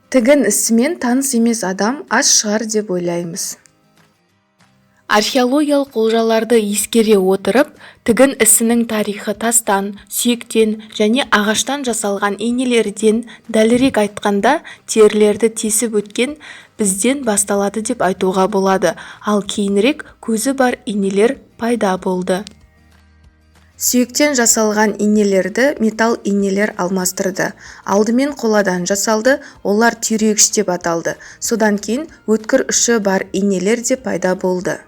Тігін ісімен таныс емес адам аз шығар деп ойлаймыз. Археологиялық олжаларды ескере отырып, тігін ісінің тарихы тастан, сүйектен және ағаштан жасалған инелерден, дәлірек айтқанда, терілерді тесіп өткен бізден басталады деп айтуға болады, ал кейінірек көзі бар инелер пайда болды. Сүйектен жасалған инелерді металл инелер алмастырды. Алдымен қоладан жасалды, олар түйрегіш деп аталды. Содан кейін өткір ұшы бар инелер де пайда болды.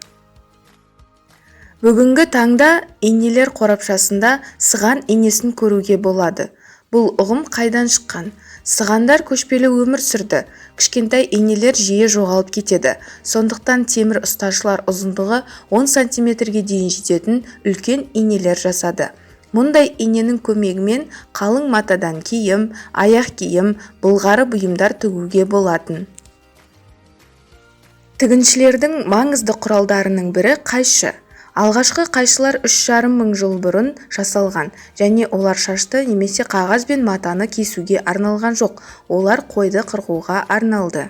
Бүгінгі таңда инелер қорапшасында сыған инесін көруге болады. Бұл ұғым қайдан шыққан? Сығандар көшпелі өмір сүрді. Кішкентай инелер жиі жоғалып кетеді. Сондықтан темір ұсташылар ұзындығы 10 сантиметрге дейін жететін үлкен инелер жасады. Мұндай иненің көмегімен қалың матадан киім, аяқ киім, былғары бұйымдар тігуге болатын. Тігіншілердің маңызды құралдарының бірі қайшы. Алғашқы қайшылар 3,5 мың жыл бұрын жасалған және олар шашты немесе қағаз бен матаны кесуге арналған жоқ, олар қойды қырқуға арналды.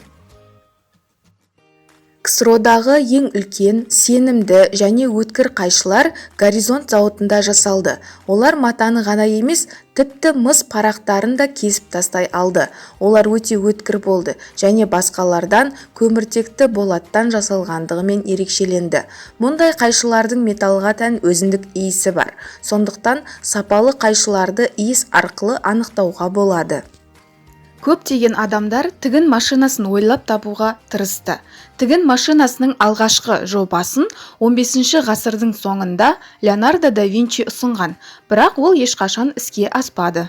КСРО-дағы ең үлкен, сенімді және өткір қайшылар «Горизонт» зауытында жасалды. Олар матаны ғана емес, тіпті мыс парақтарын да кесіп тастай алды. Олар өте өткір болды және басқалардан көміртекті болаттан жасалғандығымен ерекшеленді. Мұндай қайшылардың металлға тән өзіндік иісі бар. Сондықтан сапалы қайшыларды иіс арқылы анықтауға болады. Көптеген адамдар тігін машинасын ойлап табуға тырысты. Тігін машинасының алғашқы жобасын 15 ғасырдың соңында Леонардо да Винчи ұсынған, бірақ ол ешқашан іске аспады.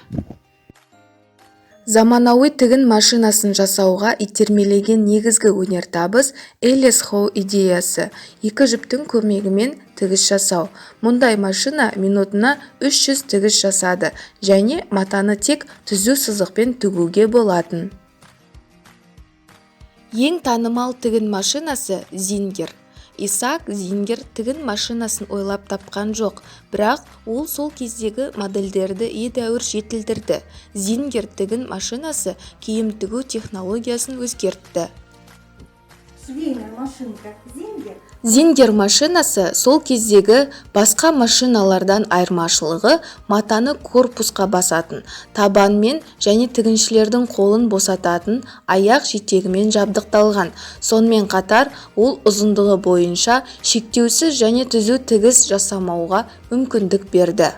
Заманауи тігін машинасын жасауға итермелеген негізгі өнертабыс Элиас Хоу идеясы – екі жіптің көмегімен тігіс жасау. Мұндай машина минутына 300 тігіс жасады және матаны тек түзу сызықпен тігуге болатын. Ең танымал тігін машинасы – Зингер. Исаак Зингер тігін машинасын ойлап тапқан жоқ, бірақ ол сол кездегі модельдерді едәуір жетілдірді. Зингер тігін машинасы киім тігу технологиясын өзгертті. Швейная машинка Зингер. Зингер машинасы сол кездегі басқа машиналардан айырмашылығы матаны корпусқа басатын табанмен және тігіншілердің қолын босататын аяқ жетегімен жабдықталған. Сонымен қатар, ол ұзындығы бойынша шектеусіз және түзу тігіс жасамауға мүмкіндік берді.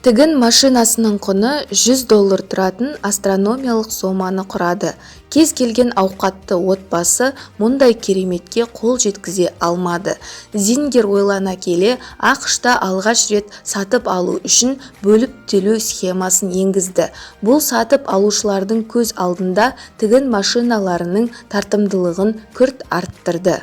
Тігін машинасының құны 100 доллар тұратын астрономиялық соманы құрады. Кез келген ауқатты отбасы мұндай кереметке қол жеткізе алмады. Зингер ойлана келе, АҚШ-та алғаш рет сатып алу үшін бөліп төлеу схемасын енгізді. Бұл сатып алушылардың көз алдында тігін машиналарының тартымдылығын күрт арттырды.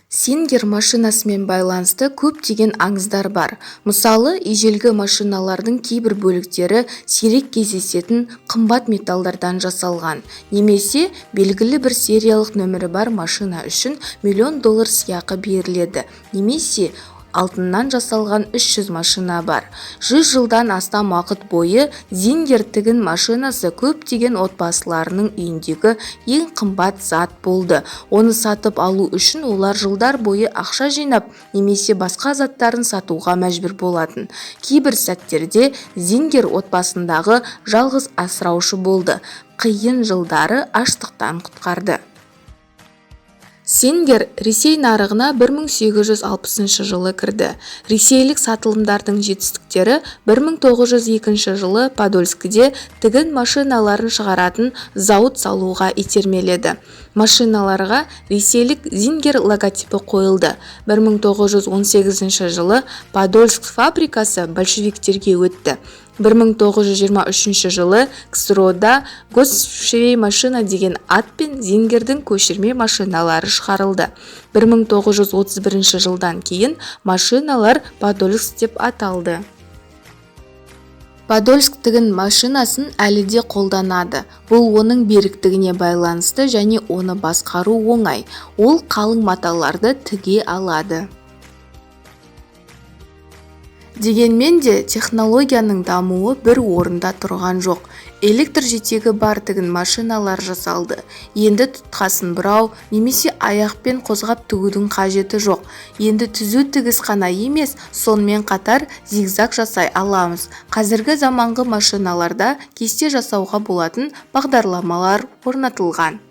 Сингер машинасымен байланысты көптеген аңыздар бар. Мысалы, ежелгі машиналардың кейбір бөліктері сирек кездесетін қымбат металдардан жасалған немесе белгілі бір сериялық нөмірі бар машина үшін миллион доллар сыйақы беріледі немесе алтыннан жасалған 300 машина бар. 100 жылдан астам уақыт бойы Зингер тігін машинасы көптеген отбасыларының үйіндегі ең қымбат зат болды. Оны сатып алу үшін олар жылдар бойы ақша жинап немесе басқа заттарын сатуға мәжбүр болатын. Кейбір сәттерде Зингер отбасындағы жалғыз асыраушы болды, қиын жылдары аштықтан құтқарды. Сингер Ресей нарығына 1860 жылы кірді. Ресейлік сатылымдардың жетістіктері 1902 жылы Подольскіде тігін машиналарын шығаратын зауыт салуға итермеледі. Машиналарға ресейлік Зингер логотипі қойылды. 1918 жылы Подольск фабрикасы большевиктерге өтті. 1923 жылы КСРО-да «Госсшвеймашина» деген атпен Зингердің көшірме машиналары шығарылды. 1931 жылдан кейін машиналар «Подольск» деп аталды. Подольск тігін машинасын әлі де қолданады. Бұл оның беріктігіне байланысты және оны басқару оңай. Ол қалың маталарды тіге алады. Дегенмен де технологияның дамуы бір орында тұрған жоқ. Электр жетегі бар тігін машиналары жасалды. Енді тұтқасын бұрау немесе аяқпен қозғап тігудің қажеті жоқ. Енді түзу тігіс қана емес, сонымен қатар зигзаг жасай аламыз. Қазіргі заманғы машиналарда кесте жасауға болатын бағдарламалар орнатылған.